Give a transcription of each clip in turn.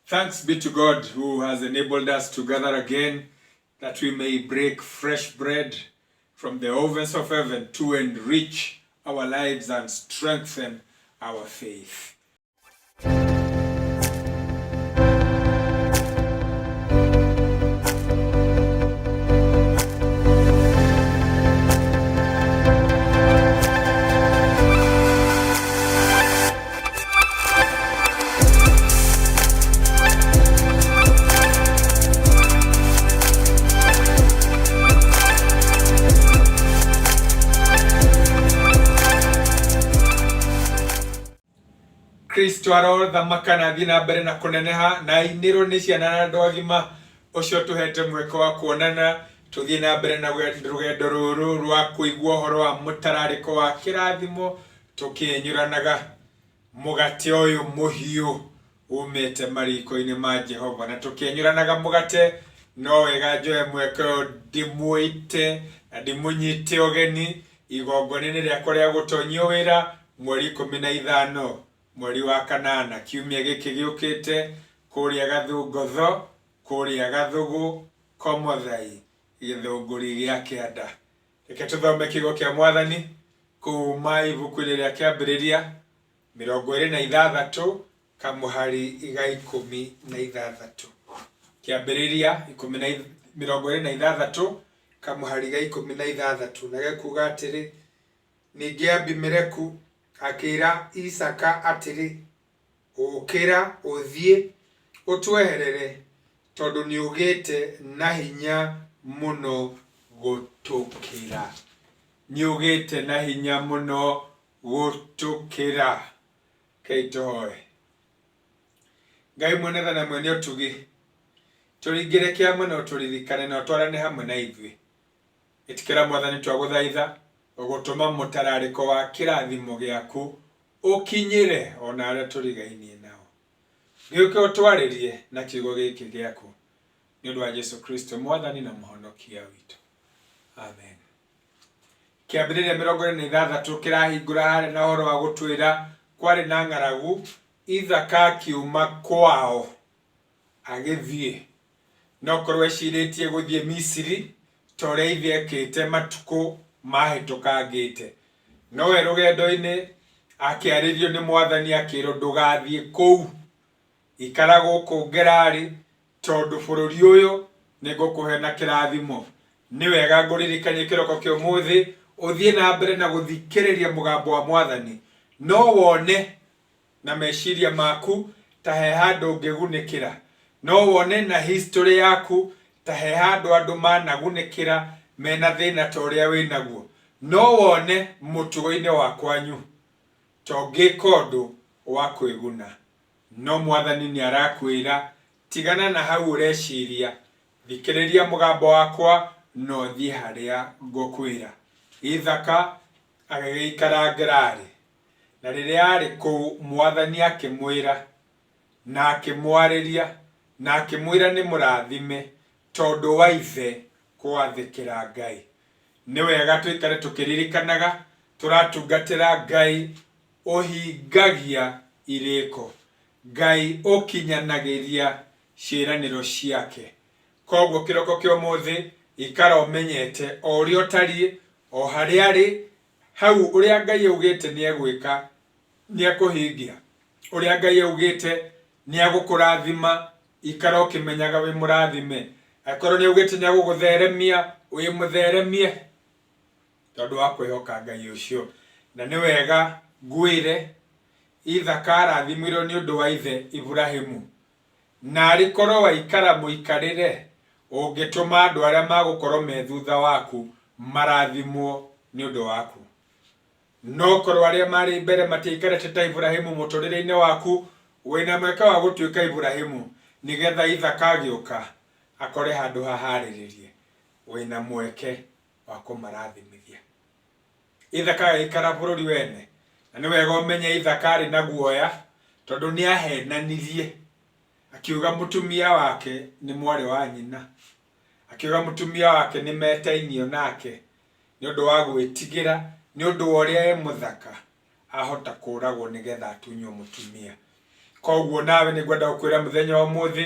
Thanks be to God who has enabled us to gather again that we may break fresh bread from the ovens of heaven to enrich our lives and strengthen our faith. Kristo arothamaka na athiĩ na mbere na kũneneha na ainĩrwo nĩ ciana na andũ agima ũcio tũhete mweke wa kuonana tũthiĩ na mbere na rũgendo rũrũ rwa kũigua ũhoro wa mũtararĩko wa kĩrathimo tũkĩenyũranaga mũgate ũyũ mũhiũ umĩte mariko-inĩ ma Jehova. Na tũkĩenyũranaga mũgate, no wega njoe mweke ũyũ ndĩmwĩte na ndĩmũnyite ũgeni igongona-inĩ rĩakwa rĩa gũtonyio wĩra mweri 15 mweri wa kanana kiumia gĩkĩ gĩũkĩte kũrĩa Gathungotho, kũrĩa Gathũgũ, Komothai, Gĩthũngũri gĩa Kĩanda. Reke tũthome kiugo kĩa Mwathani kuuma ibuku-inĩ rĩa Kĩambĩrĩria 26 kamũhari ga 16. Kĩambĩrĩria 26 kamũhari ga 16 na gekuuga atĩrĩ, Ningĩ Abimeleku akĩĩra Isaaka atĩrĩ, Ũkĩra ũthiĩ ũtweherere, tondũ nĩũgĩte na hinya mũno gũtũkĩra. Nĩũgĩte na hinya mũno gũtũkĩra. Rekei tũhoe. Ngai mwene tha na mwene ũtugi, tũringĩre kĩama na ũtũririkane na ũtwarane hamwe na ithuĩ. Ĩtĩkĩra Mwathani twagũthaitha gũtũma mũtararĩko wa kĩrathimo gĩaku ũkinyĩre o na arĩa tũrigainie nao. Gĩũke ũtwarĩrie na kiugo gĩkĩ gĩaku. Nĩ ũndũ wa Jesu Kristo Mwathani na Mũhonokia witũ. Amen. Kĩambĩrĩria 26 kĩrahingũra harĩa na ũhoro wa gũtwĩra kwarĩ na ng'aragu, Ithaka akiuma kwao agĩthiĩ. No korwo ecirĩtie gũthiĩ Misiri ta ũrĩa ithe ekĩte matukũ mahĩtũkangĩte. No we rũgendo-inĩ akĩarĩrio nĩ Mwathani akĩrwo ndũgathiĩ kũu, ikara gũkũ Gerari tondũ bũrũri ũyũ nĩngũkũhe na kĩrathimo. Nĩ wega ngũririkanie kĩroko kĩa ũmũthĩ ũthiĩ na mbere na gũthikĩrĩria mũgambo wa Mwathani. No wone na meciria maku ta he handũ ũngĩgunĩkĩra. No wone na history yaku ta he handũ andũ managunĩkĩra mena thĩna ta ũrĩa wĩnaguo. No wone mũtugo-inĩ wa kwanyu ta ũngĩka ũndũ wa kwĩguna. No Mwathani nĩarakwĩra, tigana na hau ũreciria, thikĩrĩria mũgambo wakwa na ũthiĩ harĩa ngũkwĩra. Ithaka agĩgĩikara Gerari. Na rĩrĩa aarĩ kũu, Mwathani akĩmwĩra, na akĩmwarĩria, na akĩmwĩra nĩ mũrathime tondũ wa ithe kũathĩkĩra Ngai. Nĩ wega tũikare tũkĩririkanaga tũratungatĩra Ngai ũhingagia irĩko, Ngai ũkinyanagĩria ciĩranĩro ciake. Kwoguo kĩroko kĩa ũmũthĩ, ikara ũmenyete o ũrĩa ũtariĩ, o harĩa arĩ, hau ũrĩa Ngai augĩte nĩ egwĩka, nĩ ekũhingia. Ũrĩa Ngai augĩte nĩ agũkũrathima, ikara ũkĩmenyaga wĩ mũrathime. Angĩkorwo nĩ augĩte nĩ agũgũtheremia, wĩ mũtheremie tondũ wa kwĩhoka Ngai ũcio. Na nĩ wega ngwĩre, Ithaka arathimirwo nĩ ũndũ wa ithe Iburahimu. Naarĩ korwo waikara mũikarĩre ũngĩtũma andũ arĩa magũkorwo me thutha waku marathimwo nĩ ũndũ waku. No korwo arĩa marĩ mbere matiaikarĩte ta Iburahimu mũtũrĩre-inĩ waku, wĩna mweke wa gũtuĩka Iburahimu nĩgetha Ithaka agĩũka akore handũ haharĩrĩrie. Wĩna mweke wa kũmarathimithia. Ithaka agĩikara bũrũri wene. Na nĩ wega ũmenye Ithaka arĩ na guoya tondũ nĩ ahenanirie akiuga mũtumia wake nĩ mwarĩ wa nyina. Akiuga mũtumia wake nĩ metainio nake nĩ ũndũ wa gwĩtigĩra nĩ ũndũ wa ũrĩa e mũthaka ahota kũragwo nĩgetha atunywo mũtumia. Koguo nawe nĩ ngwenda gũkwĩra mũthenya wa ũmũthĩ,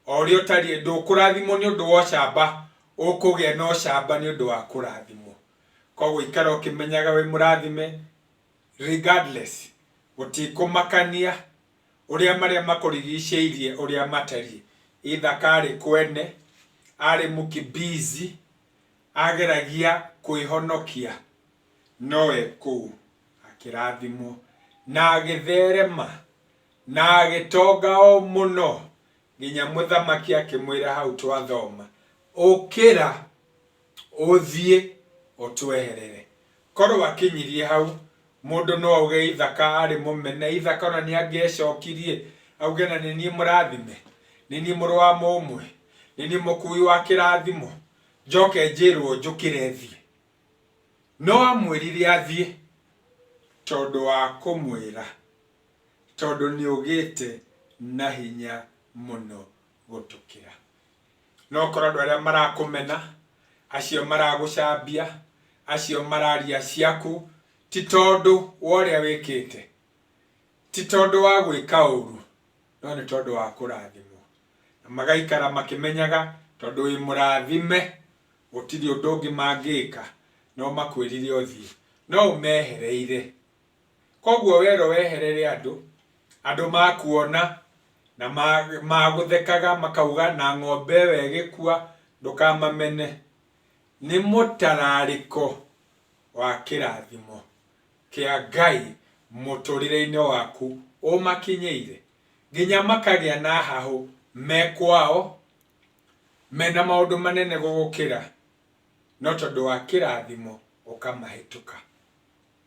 o ũrĩa ũtariĩ, ndũkũrathimwo nĩ ũndũ wa ũcamba, ũkũgĩa na ũcamba nĩ ũndũ wa kũrathimwo. Koguo ikara ũkĩmenyaga wĩ mũrathime regardless, gũtikũmakania ũrĩa marĩa makũrigicĩirie ũrĩa matariĩ. Either karĩ kwene, arĩ mũkimbizi, ageragia kwĩhonokia, no e kũu akĩrathimwo na agĩtherema na agĩtonga o mũno nginya mũthamaki akĩmwĩra hau twathoma, ũkĩra ũthiĩ ũtweherere. Korwo akinyirie hau, mũndũ no auge Ithaka arĩ mũmene, Ithaka ona nĩ angĩecokirie auge na nĩ niĩ mũrathime, nĩ niĩ mũrũ wa mũmwe, nĩ niĩ mũkui wa kĩrathimo, njoke njĩrwo njũkĩre thiĩ. No amwĩrire athiĩ tondũ wa kũmwĩra, tondũ nĩ ũgĩte na hinya mũno gũtũkĩra. No ũkorwo andũ arĩa marakũmena, acio maragũcambia, acio mararia ciaku, ti tondũ wa ũrĩa wĩkĩte, ti tondũ wa gwĩka ũru, no nĩ tondũ wa kũrathimwo. Na magaikara makĩmenyaga tondũ wĩ mũrathime, gũtirĩ ũndũ ũngĩ mangĩka, no makwĩrire ũthiĩ, no ũmehereire. Koguo werwo weherere andũ, andũ makuona na magũthekaga makauga na ng'ombe ĩyo ĩgĩkua ndũkamamene. Nĩ mũtararĩko wa kĩrathimo kĩa Ngai mũtũrĩre-inĩ waku ũmakinyĩire nginya makagĩa na hahũ me kwao mena maũndũ manene gũgũkĩra no tondũ wa kĩrathimo ũkamahĩtũka.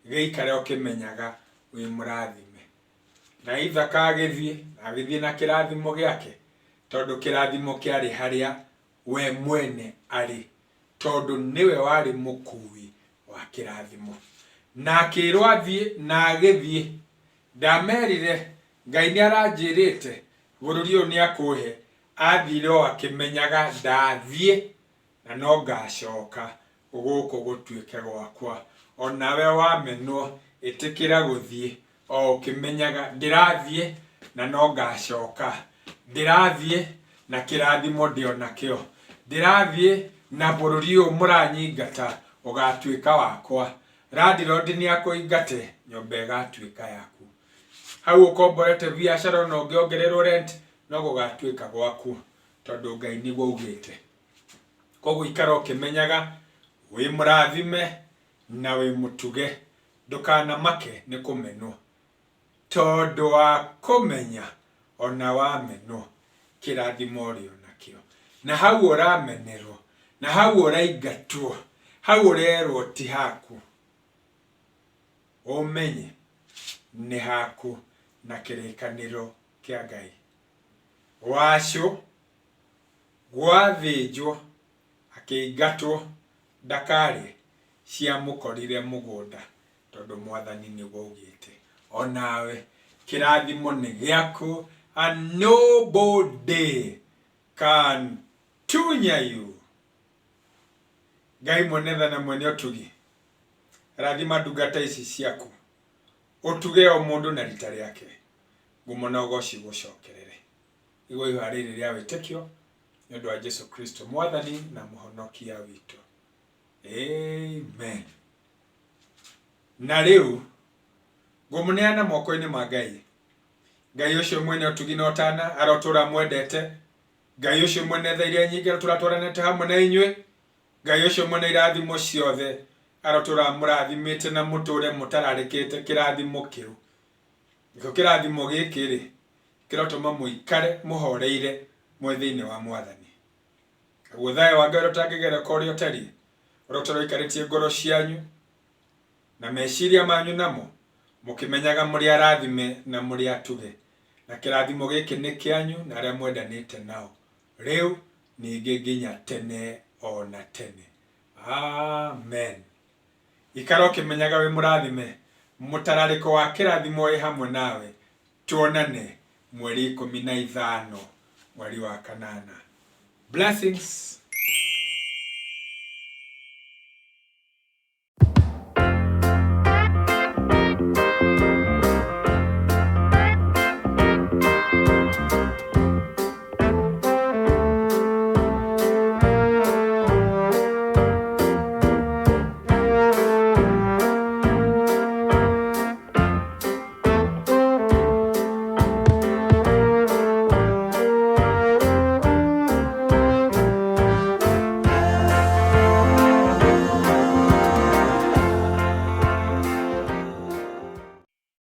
Gĩikare ũkĩmenyaga wĩ mũrathime. Na Ithaka agĩthiĩ, na agĩthiĩ na kĩrathimo gĩake, tondũ kĩrathimo kĩarĩ harĩa we mwene arĩ, tondũ nĩwe warĩ mũkui wa kĩrathimo. Na akĩrwo athiĩ, na agĩthiĩ. Ndamerire, Ngai nĩ aranjĩrĩte, bũrũri ũyũ nĩ akũhe. Athire o akĩmenyaga ndathiĩ, na no ngacoka gũkũ gũtuĩke gwakwa. O nawe wamenwo, ĩtĩkĩra gũthiĩ o ũkĩmenyaga ndĩrathiĩ na no ngacoka. Ndĩrathiĩ na kĩrathimo ndĩ o nakĩo. Ndĩrathiĩ na bũrũri ũyũ mũranyingata ũgatuĩka wakwa. Landlord nĩ akũingate, nyũmba ĩgatuĩka yaku. Hau ũkomborete biacara ona ũngĩongererwo rent no gũgatuĩka gwaku tondũ Ngai nĩguo augĩte. Koguo ikara ũkĩmenyaga wĩ mũrathime na wĩ mũtuge, ndũkanamake nĩ kũmenwo, tondũ wa kũmenya ona wamenwo kĩrathimo ũrĩ o nakĩo. Na hau ũramenerwo, na hau ũraingatwo, hau ũrerwo ti haku, ũmenye nĩ haku na kĩrĩkanĩro kĩa Ngai. Wacũ Gwathĩnjwo akĩingatwo ndakarĩe ciamũkorire mũgũnda tondũ mwathani nĩguo augĩte. Onawe kĩrathimo nĩ gĩaku and nobody can tunya you. Ngai mwene tha na mwene ũtugi, rathima ndungata ici ciaku, ũtuge o mũndũ na rita rĩake, ngumo na ũgoci igũcokerere. Igua ihoya rĩrĩ rĩa wĩtĩkio nĩ ũndũ wa Jesu Kristo Mwathani na Mũhonokia witũ. Amen. Na rĩu ngũmũneana moko-inĩ ma Ngai. Ngai ũcio mwene ũtugi na ũtana arotũra mwendete. Ngai ũcio mwene tha iria nyingĩ arotũra twaranĩte hamwe na inyuĩ. Ngai ũcio mwene irathimo ciothe arotũra mũrathimĩte na mũtũre mũtararĩkĩte kĩrathimo kĩu. Nakĩo kĩrathimo gĩkĩ-rĩ, kĩrotũma mũikare mũhoreire mwĩ thĩinĩ wa Mwathani. Naguo thayũ wa Ngai ũrĩa ũtangĩgereka ũrĩa ũtariĩ, ũrotũra ũikarĩtie ngoro cianyu na meciria manyu namo, mũkĩmenyaga mũrĩ arathime na mũrĩ atuge. Na kĩrathimo gĩkĩ nĩ kĩanyu na arĩa mwendanĩte nao, rĩu ningĩ nginya tene o na tene. Amen. Ikara ũkĩmenyaga wĩ mũrathime, mũtararĩko wa kĩrathimo wĩ hamwe nawe. Tuonane mweri 15 mweri wa kanana. Blessings.